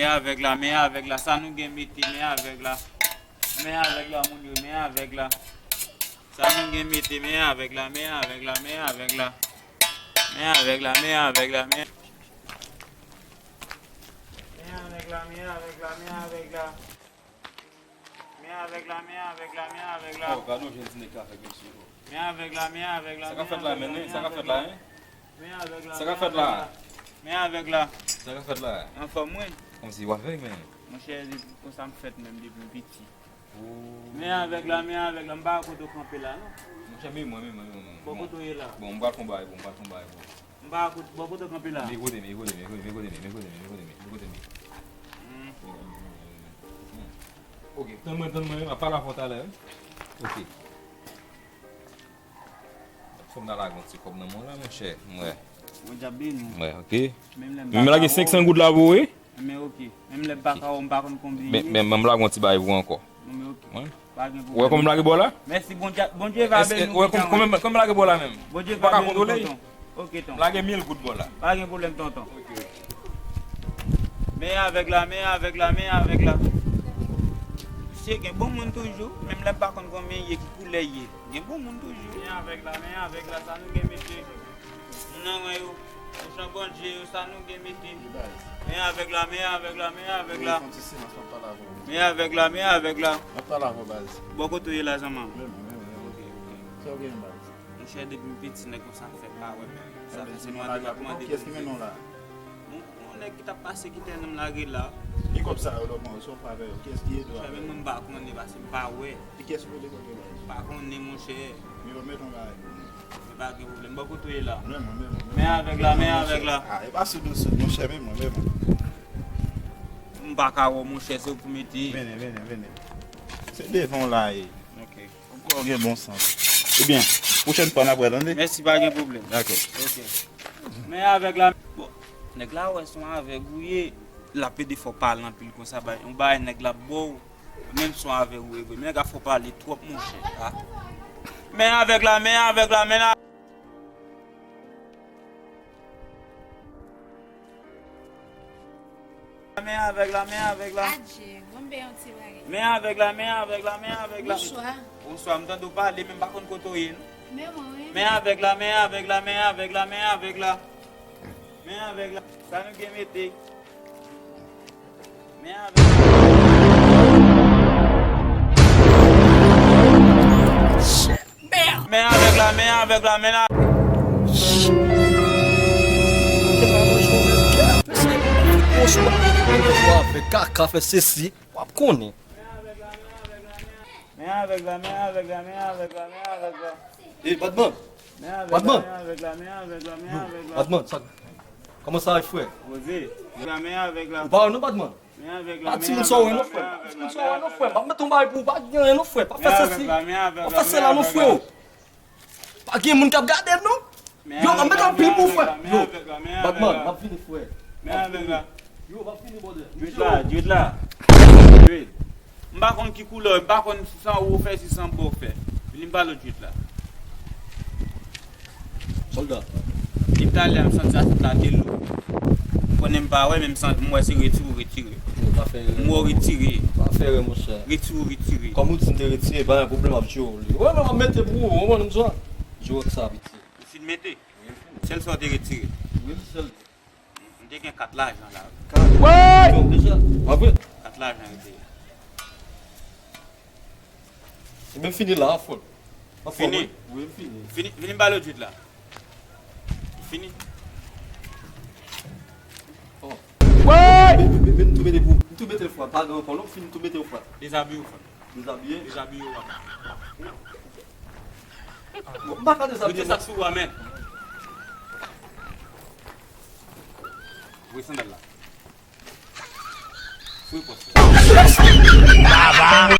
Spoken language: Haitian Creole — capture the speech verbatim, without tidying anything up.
Avèg la, men avèg la, sa nou gen mete, men avèg la. Men avèg la, moun yo, men avèg la. Sa nou gen mete, men avèg la, men avèg la, men avèg la. Men avèg la, men avèg la, men. Men avèg la, men avèg la, men avèg la. Men avèg la, men avèg la, men avèg la. Oh, gade yon jèn ti nèg k ap fè mesye, oh. Men avèg la, men avèg la, men avèg la, men avèg la. Sa k ap fèt la, men, men, sa k ap fèt la, hein? Men avèg la, men avèg la. Sa k ap fèt la, hein? Sa k ap fèt la? Anfòm, wi. Kòmsi w avèg, men. Monchè, depi konsa m fèt menm depi m piti. Oh. Men avèg la, men avèg la, m pa wè kote w kanpe la, non. Monchè, men mwen, men mwen, men mwen. Bò kote w ye la? Bon, m pral fè yon bagay pou w, m pral fè yon bagay pou w. M pa wè kote, bò kote w kanpe la? Men kote m, men kote m, men kote m, men kote m, men kote m, men kote m, men kote m. Hmm. Ok, tann mwen, tann mwen, m ap pale avè w talè, wi. Ok. Fò m ta lage yon ti kòb nan men w la, monchè. M wè. Bon, djab beni w. M wè, ok. Menm lè m pa ka wè w. Men m lage senk san goud la pou ou, wi. Men ok. Menm lè m pa ka wè w, m pa konn konbyen l ye. Men, men, men m lage yon ti bagay pou ou ankò. Men ok. Wi. Pa gen pwoblèm. Ou wè kòman m lage bò la? Mèsi, Bondye, Bondye va beni w. Ou wè kòman, kòman, kòman m lage bò la menm? Bondye va beni w, tonton. Ok, tonton. M lage mil goud bò la. Pa gen pwoblèm, tonton. Ok, ok. Men avèg la, men avèg la, men avèg la. Misye gen bon moun toujou, menm lè m pa konn konbyen l ye, ki koulè l ye. Gen bon moun toujou. Men avèg la, men avèg la, sa nou gen mete. Moun nan ran yo, kòchon Bondye yo, sa nou gen mete. Men avèg la, men avèg la, men avèg la. Wi, fè yon ti silans, m ap pale avè w. Men avèg la, men avèg la. M ap pale avè w, baz. Bò kote w ye la, zanmi m? Men mwen, men mwen, men mwen. Ok, ok. Sa w gen, baz? Monchè, depi m piti, nèg konsa m fèk pa wè menm. Sa fè se mande m ap mande pou kiyès ki mennen w la? Yon, yon nèg ki t ap pase ki te nan m lage la. Ki kòb sa yo, lòt mwen, se yon favè yo. Kiyès ki ede w avè yo? Monchè, menm mwen m pa konnen, paske m pa wè. E kiyès ki pote kòb yo la? M pa konnen, monchè. Men yo mete yon bagay pou mwen. Men pa gen pwoblèm. Bò kote w ye la? Men mwen, men mwen, men mwen. Men avèg la, men avèg la. Ah, e pa sou dosye, monchè, men mwen, men mwen. M pa ka wè w, monchè, se ou pou mete. Vini, vini, vini. Se devan w la ye. Ok. Ou gen bon sans. Ebyen, pwochèn fwa n ap wè, tande? Mèsi, pa gen pwoblèm. Dakò. Ok. Men avèg la, bon, nèg la wè se yon avèg ou ye, l ap pede fè w pale anpil konsa, bay, yon bagay nèg la ba w, menm se yon avèg ou ye vre. Men nèg la fè w pale twòp, monchè. Ah. Men avèg la, men avèg la, men la. Men avèg la, men avèg la. Adje, bon, m bay yon ti bagay. Men avèg la, men avèg la, men avèg la. Bonswa. Bonswa, m tande w pale, men m pa konn kote w ye, non. Men mwen, wi. Men avèg la, men avèg la, men avèg la, men avèg la. Men avèg la. Sa nou gen mete? Men avèg la. Men avèg la, men avèg la, men la. Kaka fè sesi, w ap konnen. Men avèg la, men avèg la, men avèg la, men avèg la. Ey, Badman! Men avèg la, men avèg la, men avèg la, men avèg la. Badman, sa, kòman sa va, frè? Poze. Men avèg la. Ou pa wè non, Badman? Pa timoun sa w wè non, frè. Pa timoun sa w wè non, frè. M ap mete yon bagay pou ou, pa gen anyen non, frè. Pa fè sesi, pa fè sela non, frè. Pa gen moun k ap gade m non. Yo, m ap mete anpil pou ou, frè. Yo, Badman, m ap vini, frè. Yo, m ap vini, brother. Jwèt la, jwèt la. Jwèt. M pa konn ki koulè, m pa konn si se anwo w fè, si se anba w fè. Vini m pale w jwèt la. Sòlda. Depi talè a m santi asyèt la te lou. M konnen m pa wè, men m santi, m wè se retire w retire. Yo, pa fè erè non, monchè. M wè w retire. Pa fè erè, monchè. Retire w retire. Kòm ou di m te retire, pa gen pwoblèm, ap jwe w li. Wè, men m ap mete pou ou, ou konprann m sa? Jwe ak sa, piti. Ou fin mete? Wi, m fin. Sèl sa w te retire? Wi, sèl. M te gen kat lajan la. Kat? Wi! Deja? Pa vre? Kat lajan yo te ye. Ebyen, m fini la, a fon. Fini? Wi, m fini. Fini, vini m pale w jwèt la. Fini. Oh. Wi! M tou mete pou, m tou mete l fwa, pa gen ankò non, m fini tou mete l fwa. Dezabiye w fwa. Dezabiye? Dezabiye w. Bon, m pa ka dezabiye. Mete sa sou ou a, men. Voye sandal la. Voye pòs la.